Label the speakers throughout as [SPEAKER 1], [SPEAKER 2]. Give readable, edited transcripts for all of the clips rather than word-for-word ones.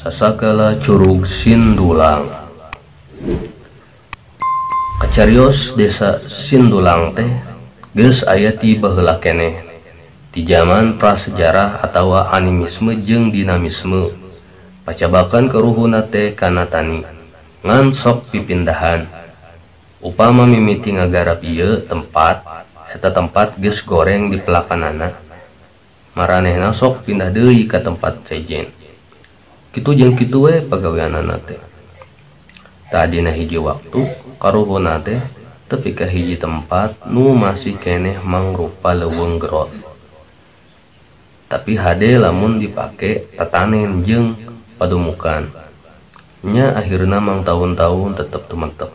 [SPEAKER 1] Sasakala Curug Sindulang. Kacarios desa Sindulang teh geus aya ti baheula keneh. Di zaman prasejarah atawa animisme jeung dinamisme. Pacabakan karuhunna teh kana tani, ngan sok pipindahan. Upama mimiti ngagarap ieu tempat, eta tempat geus goreng di pelakanana. Maranehna sok pindah deui ka tempat sejen. Kitu jeung kitu we pagaweanana teh. Tadina hiji waktu karuhunna teh tepi ka hiji tempat nu masih keneh mangrupa leuweung gerot. Tapi hade lamun dipake tatanen jeung padumukan. Nya akhirna mang tahun-tahun tetep tumentep.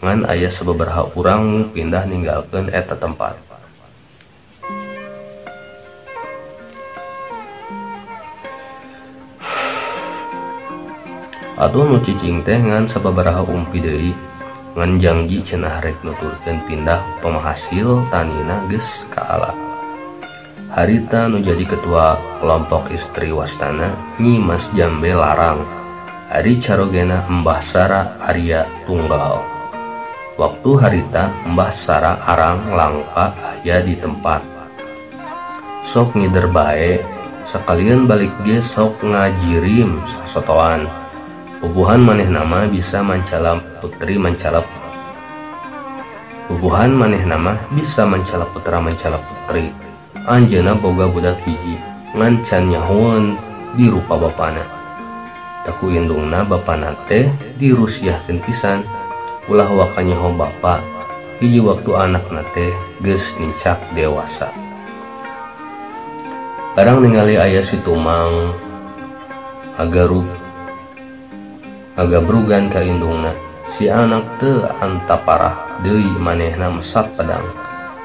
[SPEAKER 1] Ngan aya sababaraha urang nu pindah ninggalkeun eta tempat. Atuh nu cicing teh ngan sababaraha umpi deui, ngan jangji cenah rek nuturkeun pindah pemahasil tanina geus kaala. Harita nu jadi ketua kelompok istri wastana Nyi Mas Jambe Larang, ari carogena Mbah Sara Arya Tunggal. Waktu harita Mbah Sara arang langka aya di tempat. Sok ngider bae, sakalian balik ge sok ngajirim sasotoan. Bubuhan maneh nama bisa mancala putri mancala. Bubuhan maneh nama bisa mancala putra mancala putri. Anjeunna boga budak hiji ngan can nyahoeun di rupa bapana. Taku indungna bapana teh dirusiahkeun pisan. Ulah waka nyaho bapa, hiji waktu anakna teh geus nincak dewasa. Barang ningali aya si Tumang agabrugan ka indungna, si anak teu antaparah deui manehna mesat pedang.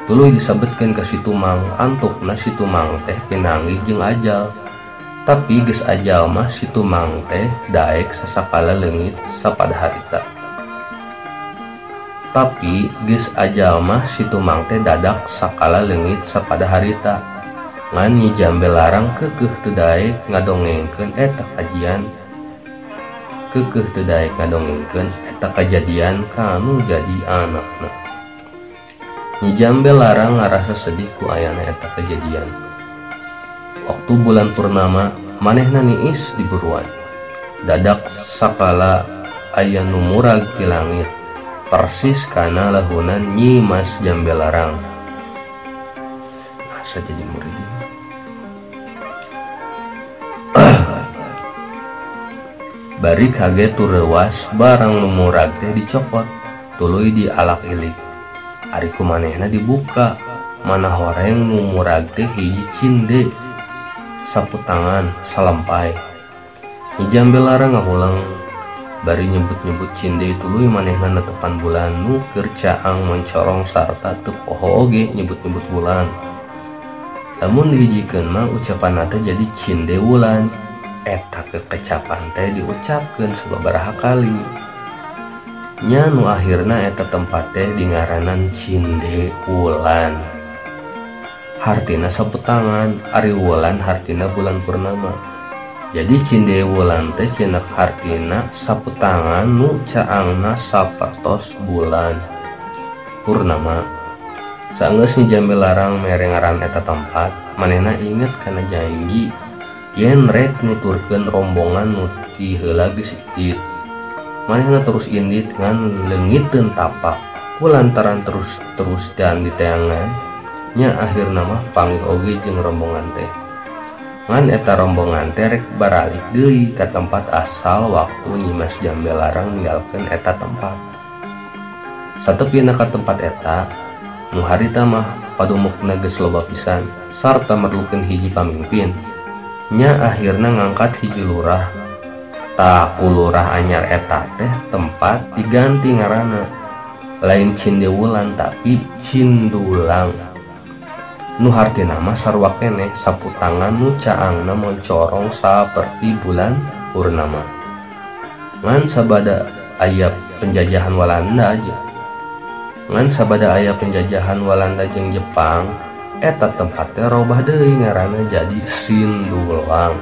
[SPEAKER 1] Tuluy disabetkeun ka si Tumang, antukna si Tumang teh pinanggih jeung ajal. Tapi geus ajal mah si Tumang teh daek sasakala leungit sapada harita. Tapi geus ajal mah si Tumang teh dadak sakala leungit sapada harita. Ngan Nyi Jambe Larang keukeuh teu daek ngadongengkeun eta kajian. Keukeuh teu daek ngadongengkeun eta kajadian kanu jadi anakna. Nyi Jambe Larang ngarasa sedih ku ayana eta kejadian. Waktu bulan purnama manehna niis di buruan. Dadak sakala aya nu murag ti langit, persis kana lahunan Nyi Mas Jambe Larang. Asa jadi murid. Bari kaget tureuwas barang nu murag teh dicopot, tuluy dialak-ilik. Ari ku manehna dibuka, mana horeng nu murag teh hiji cinde, sapu tangan salampai. Nyi Jambe Larang ngahulang bari nyebut-nyebut cinde tuluy manehna netepan bulan nu keur caang mencorong sarta teu poho oge nyebut-nyebut bulan. Lamun dihijikeun mah ucapanna teh jadi cinde wulan. Eta kekecapan teh diucapkeun sababaraha kali. Nya nu akhirna eta tempat teh dingaranan Cinde Wulan. Hartina sapu tangan, ari wulan hartina bulan purnama. Jadi Cinde Wulan teh cenah hartina sapu tangan nu caangna sapertos bulan purnama. Saenggeus Nyi Jambe Larang mere ngaran eta tempat, manehna inget kana janji yen rek nuturkeun rombongan nu ti heula geus indit. Manehna terus indit ngan leungiteun tapak. Kulantaran terus-terus dan diteangan, nya akhirna mah panggih oge jeung rombongan teh. Ngan eta rombongan teh rek baralik deui ka tempat asal waktu Nyi Mas Jambe Larang ninggalkeun eta tempat. Satepina ka tempat eta, nu harita mah padumukna geus loba pisan sarta merlukeun hiji pamimpin. Nya akhirna ngangkat hiji lurah. Tah ku lurah anyar eta teh tempat diganti ngaranna. Lain Cinde Wulan tapi Cindulang. Nu hartina mah sarua keneh sapu tangan nu caangna mencorong saperti bulan purnama. Ngan sabada aya penjajahan Walanda aja. Ngan sabada aya penjajahan Walanda jeung Jepang, eta tempatnya robah deui ngaranna jadi Sindulang.